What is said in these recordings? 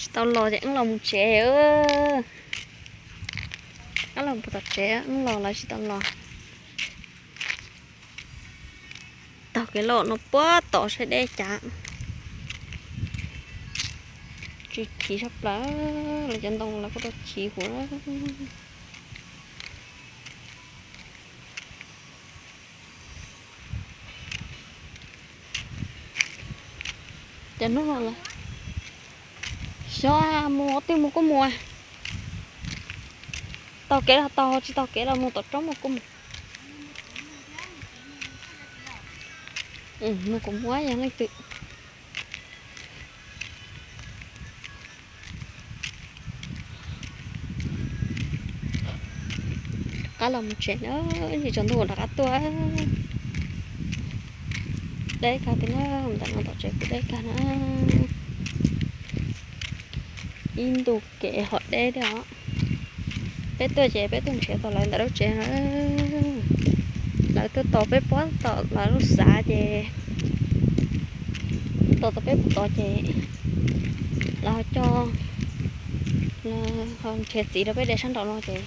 Tsis tau los ces wb los mus tsev. Wb los mus tom tsev, wb los lawv tsis tau los. Taug kev los no puag tom saib deb cas. Tsis chiv tshaj plaws, lawv cov ntoo lawv kuj tau chiv huv. Cov hnub no lawm, xyov mus qhov twg mus kuj mus. Taug kev los taug, tsis taug kev los mus tom roob mus kuj mus. Mus kuj mus, yog leej twg. Rov qab los mus tsev na, ib tsam tsaus ntuj rov qab tuaj. Deb kawg tiag na, mus ntawm no tom tsev kuj deb kawg na. Ib ntu kev hom deb thiab os. Peb tuaj ces peb tuaj nrhiav tau lawv ntawm lub tsev na. Lawv tuaj tos peb puag tom lawv lub xav ces, tos tau peb puag tod ces lawv ho coj, ho nrhiav txiv rau peb de sab nraum no ces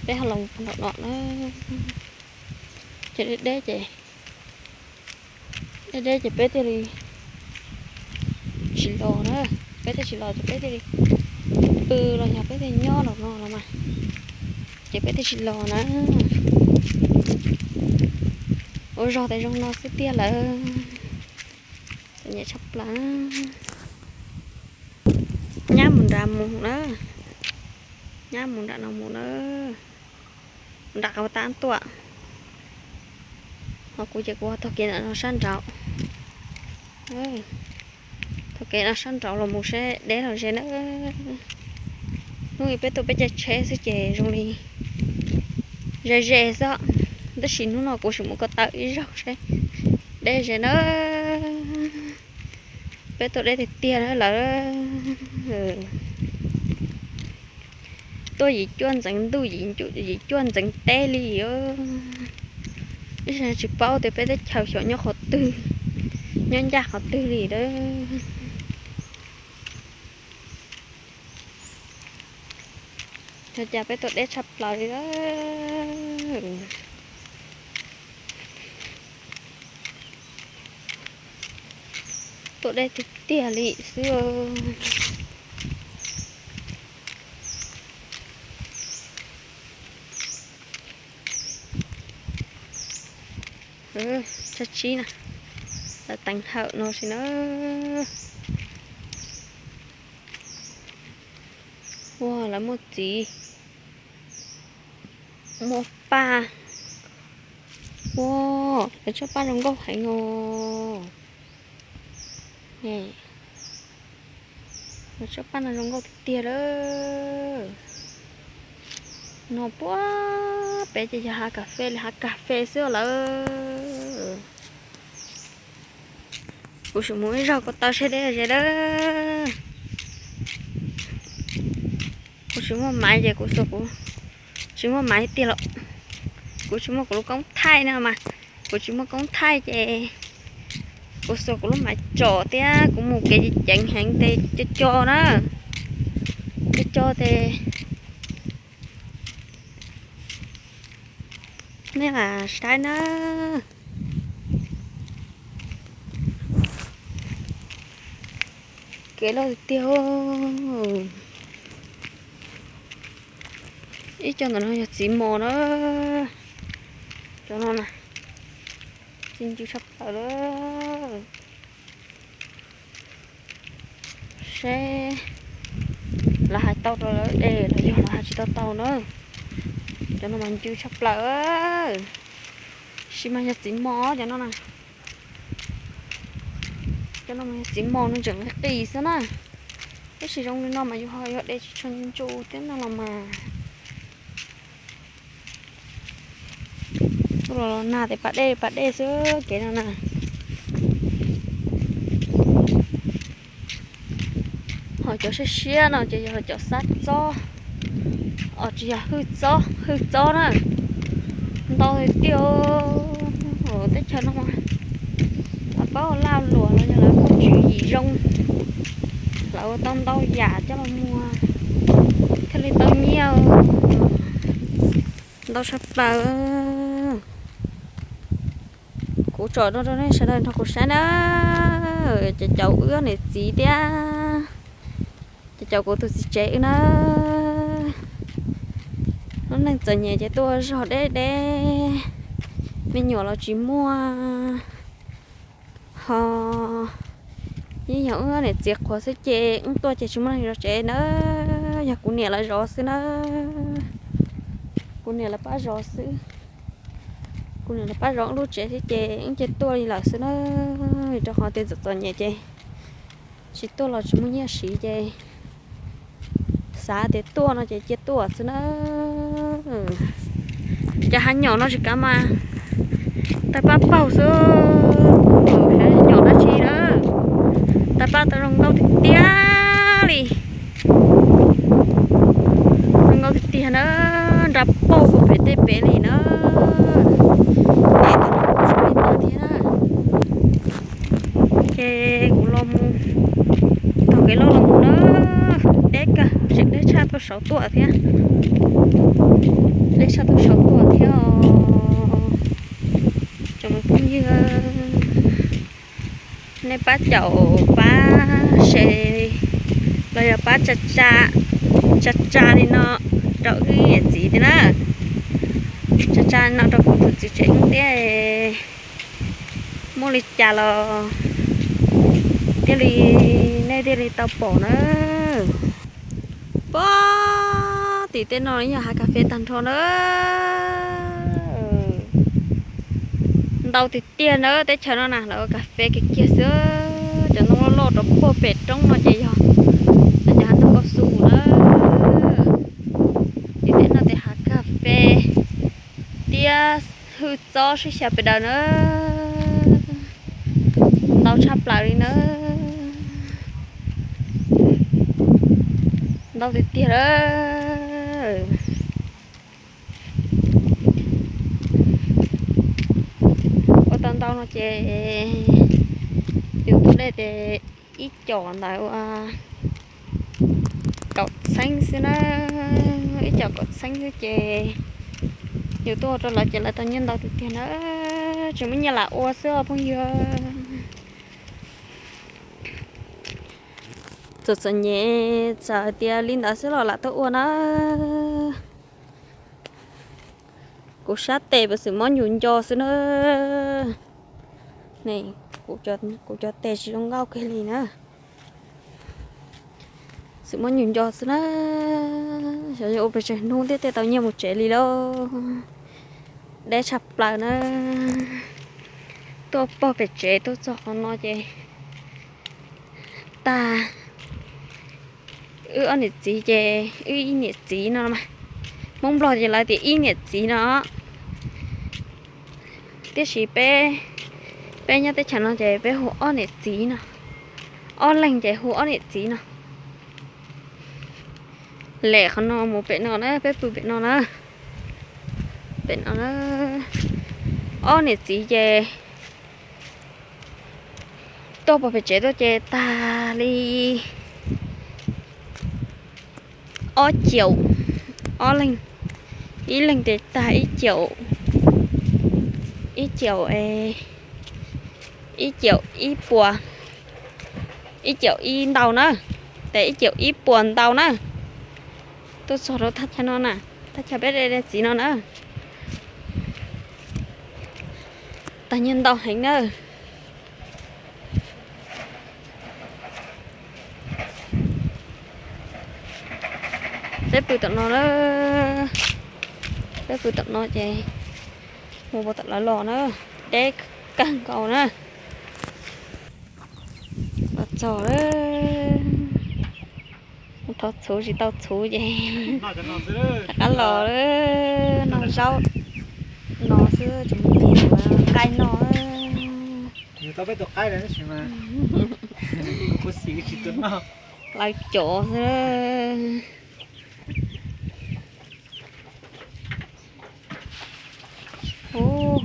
peb ho los puag nraum no na. Ces deb deb ces, deb deb ces peb thiaj li tsis los na. Peb thiaj tsis los ces peb thiaj li pw los yog peb thiaj nyob nraum no los mas, ces peb thiaj tsis los na. Ua zog tias zoo no xwb tiag lawm. Txom nyem tshaj plaws. Nyab mus nram mus na, nyab mus nram no mus na, nram qab tab tuaj. Ho kuv ces kuv taug kev no sab nraud, taug kev no sab nraud los mus seb deb los ze na. Hnub ib peb tuaj peb caij tsheb xwb ces zoo li ze ze xwb, tab sis hnub no kuv sim mus ko taw ib zaug seb deb ze na. Peb tuaj deb tiag tiag na lawm. Tuaj yim cuaj ntxeev ntuj, yim cuaj ntxeev teb li. Ib tsis paub tias peb teb chaws xyov nyob qhov twg, nyob ncaj qhov twg li a. Ua cas peb tuaj deb tshaj plaws li. Tuaj deb tiag tiag li xwb. Tsab tsib na, lawv teev hawm no si na. Ua lawv muaj txiv, muaj paj. Ua, lawv tshuab paj zoo nkauj heev os. Lawv tshuab paj no zoo nkauj tiag tiag lawm. No puag pem ces yog hav kas fes li, hav kas fes xwb lawm. Kuv sim mus ib zaug ko taw seb deb ze lawm. Kuv tsis muaj maiv ces kuv xuas kuv, tsis muaj maiv tiag los, kuv tsis muaj kuv lub koob thaij no mas, kuv tsis muaj koob thaij ces kuv xuas kuv lub maiv tsom thiab kuv mus kev ceev heev ces co co na, co co ces nej lam saib na. Kev loj tiag tiag. Ib co ntawm no yog txiv mos na. Cov no na, txi ncw tshaj plaws lawm. Seb lawv hais tau rau lawv de los yog lawv hais tsis tau tau na. Cov no mas ncw tshaj plaws. Sis mas yog txiv mos cov no na. Cov no mas yog txiv mos no tseem qis qis xwb na. Tab sis zoo li no mas yus ho yog de tsis tshua ncw thiab no los mas. Tuaj los los nag tes pas dej pas dej xwb kev no na. Ho cov siab siab no ces yog cov xab txob, os tsis yog hwj txob, hwj txob na. Ntau tiag tiag. Teb chaws no mas lawv paub laj luam los yog lawv muaj tswv yim zoo, Lawv ua tau ntau yam coj los muag thiaj li tau nyiaj ntau tshaj plaws. Kuv tsom no rau nej sawv daws nrog kuv saib na, cov caum wb niam txiv thiab cov caum kuv tus txiv tsev wb na. Lub neej txom nyem ces tuaj zog deb deb, me nyuam los tsis muaj, ho yeej yog wb niam txiv qhuav xwb ces wb tuaj ces tsis muaj neeg zov tsev na, yog kuv niam lawv zov xwb na. Kuv niam lawv pab zov xwb. Kuv niam lawv pab zov wb lub tsev xwb ces wb cia tuaj li lawm xwb na. Rau qhov tias txom txom nyem ces tsis tuaj los tsis muaj nyiaj siv ces xav tias tuaj no ces cia tuaj xwb na. Cov hav nyom no tsis kav mas tawg paj paug xwb, hav nyom dab tsi na, tawg paj tau zoo nkauj tiag tiag li. Zoo nkauj tiag tiag na, nra pauj puag pem tej pem li na. Tsis li ntawd thiab na. Ces kuv los mus taug kev loj los mus na, deb kawg, tseem deb tshaj tuaj saud tuaj thiab, deb tshaj tuaj saud tuaj thiab os. Tsoom me phooj ywg, nej pab caum pab share los yog pab tsa tsa li no rau wb niam txiv thiab na, tsa tsa li no rau kuv tus txiv tsev thiab. Muaj li cas los thiaj li, nej thiaj li tau pom na. Puag tim tej no yog hav kas fes tag nrho na. Ntau tiag tiag na, teb chaws no na lawv ua kas fes kiag kiag xwb. Cov ntoo loj loj rau puag pem roob no ces yog cov hav ntoo kaus xus na. Tim tej no ces hav kas fes thiab hwj txob sib xyaw pes daws na. Ntau tshaj plaws li na. Ntau tiag tiag lawm. Ua tau ntau no ces yus tus dej ces ib com ntawd ua kaum txheeb xwb na, ib com kaum txheeb xwb ces yus tuaj ua rau lawv ces lawv tau nyiaj ntau tiag tiag na, tsis muaj nyiaj lam ua xwb os phooj ywg. Txom txom nyem txawm hais tias li ntawd xwb los lam tuaj ua na. Kuv sab tes puas xwm mob nyuj nco xwb na. Kuv cov tes tsis zoo nkauj kiag li na. Xwm mob nyuj nco xwb na. Xyov yuav ua pes tsawg hnub thiaj tau nyiaj mus tsev li lauj. Deb tshaj plaws na. Tuaj pog pem tsev tuaj txog qhov no ces tag. Wb ob niam txiv ces wb ib niam txiv no mas, Hmoob Nplog ces lawv tias ib niam txiv no. Tiam sis peb, peb nyob teb chaws no ces peb hu ob niam txiv no, ob leeg ces hu ob niam txiv no. Lem qhov no mus pem no na, peb pw pem no na, pem no na. Ob niam txiv ces tuaj pog pem tsev tuaj ces tag li ob caum, ob leeg, ib leeg ces tag ib caum, ib caum, ib caum ib puas, ib caum ib ntau na, ces ib caum ib puas ntau na. Tuaj txog rau thaj chaw no na, thaj chaw peb de txiv no na. Tag nyiaj ntau heev na. Peb pw tom no na, peb pw tom no ces mus puag tom lawv los na, deb kawg nkaus na. Los txog lawm, thov txhuv tsis tau txhuv ces rov qab los lawm, noj zaub no xwb, tsis mus nqaij no. Lawv cov xwb. Ub,